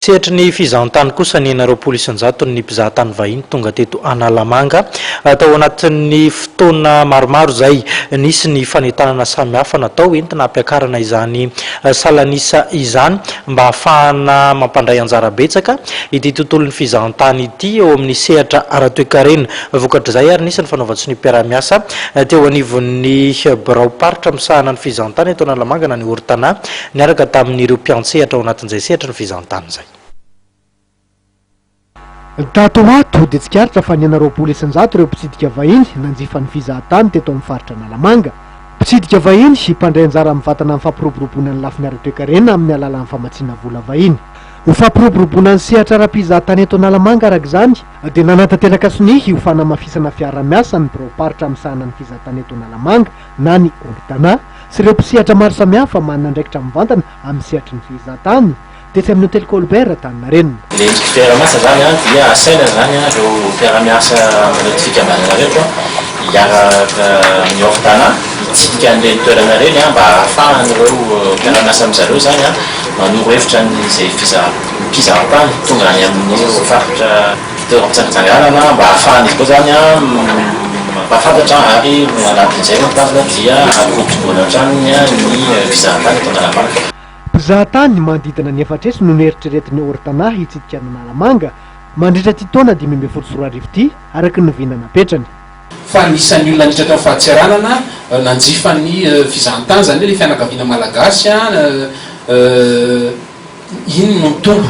Sehatry ny fizahantany kosa nihena 20% ny mpizahatany vahiny tonga teto Analamanga. Tao anatin'ny fotoana maromaro izay, nisy ny fanentanana samihafa natao entina hampiakarana izany salan'isa izany mba hahafahana mampandray anjara betsaka ity tontolon'ny fizahantany ity eo amin'ny sehatra ara-toekarena. Vokatr'izay ary nisy ny fanaovan-tsoniam-piaraha-miasa teo anivon'ny biraom-paritra misahana ny fizahantany eto Analamanga na ny Ortana niaraka tamin'ireo mpiantsehatra ao anatin'izay sehatry ny fizahantany izay. Tato ho ato dia tsikaritra fa nihena 20% ireo mpitsidika vahiny nanjifa ny fizahantany teto amin'ny faritra Analamanga. Mpitsidika vahiny mpandray anjara mivantana amin'ny fampiroboroboana ny lafiny ara-toekarena amin'ny alalan'ny famatsiana vola vahiny. Ho fampiroboroboana ny sehatra ara-pizahantany eto Analamanga araka izany dia nanatanteraka sonia io fanamafisana fiarahamiasa ny biraom-paritra misahana ny fizahantany eto Analamanga na ny Ortana sy ireo mpisehatra maro samihafa manana andraikitra mivantana amin'ny sehatry ny fizahantany tetsy amin'ny Hotely Colbert Antaninarenina. Ilay endriky fiaraha-miasa izany dia asaina izany ireo mpiara-miasa amin'ireto fikambanana ireto hiaraka amin'ny Ortana hitsidika an'ireny toerana ireny mba hahafahan'ireo mpiara-miasa amin-dry zareo izany manoro hevitra an'izay mpizahantany tonga any amin'ireo faritra Toeram-pitsangatsanganana mba hahafahan'izy ireo izany mampahafantatra ary anatin'izay no tanjona dia hampiroboroboana hatrany ny fizahantany eto Analamanga. Mpizahatany manodidina ny 4000 no noeritreretin'ny Ortana hitsidika an'Analamanga mandritra ity taona 2015 ity, araka ny vina napetrany. Fa ny isan'ny olona niditra tao Fahatseranana nanjifa ny fizahantany, izany hoe ilay fianakaviana malagasy, Iny no mitombo.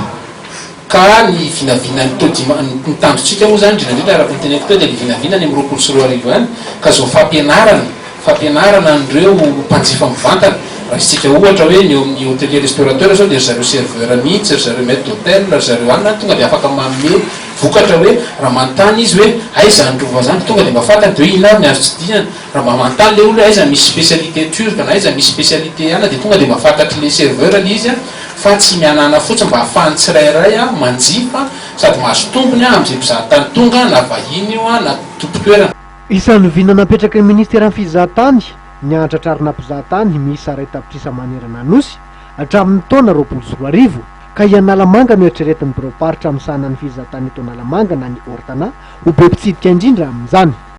Ka ny vinavinan'ny teo dima, ny tanjontsika moa izany indrindra indrindra araka ny teneniko teo dia ny vinavina any amin'ny 2020 any, ka izao fampianarana, fampianarana an'ireo mpanjifa mivantana, raisintsika ohatra hoe ny eo amin'ny hotelier restaurateur izao dia ry zareo serveur mihitsy, ry zareo maître d'hôtel, ry zareo anona tonga dia afaka manome vokatra hoe raha manontany izy hoe aiza ny rova izany tonga dia mba fantany dia hoe inona avy ny azo tsidihana, Raha mba manontany le olona hoe aiza misy spécialité turque na aiza misy spécialité ana dia tonga dia mba fantatry le serveur le izy fa tsy mihanahana fotsiny mba ahafahan'ny tsirairay manjifa sady mahazo tombony amin'izay mpizahatany tonga na vahiny io na tompon-toerana. Isan'ny vina napetraky ny ministeran'ny fizahantany ny hahatratrarana mpizahatany miisa 1 tapitrisa manerana ny Nosy hatramin'ny taona 2020 ka i Analamanga no eritreretin'ny biraom-paritra misahana ny fizahantany eto Analamanga na ny Ortana ho be mpitsidika indrindra amin'izany.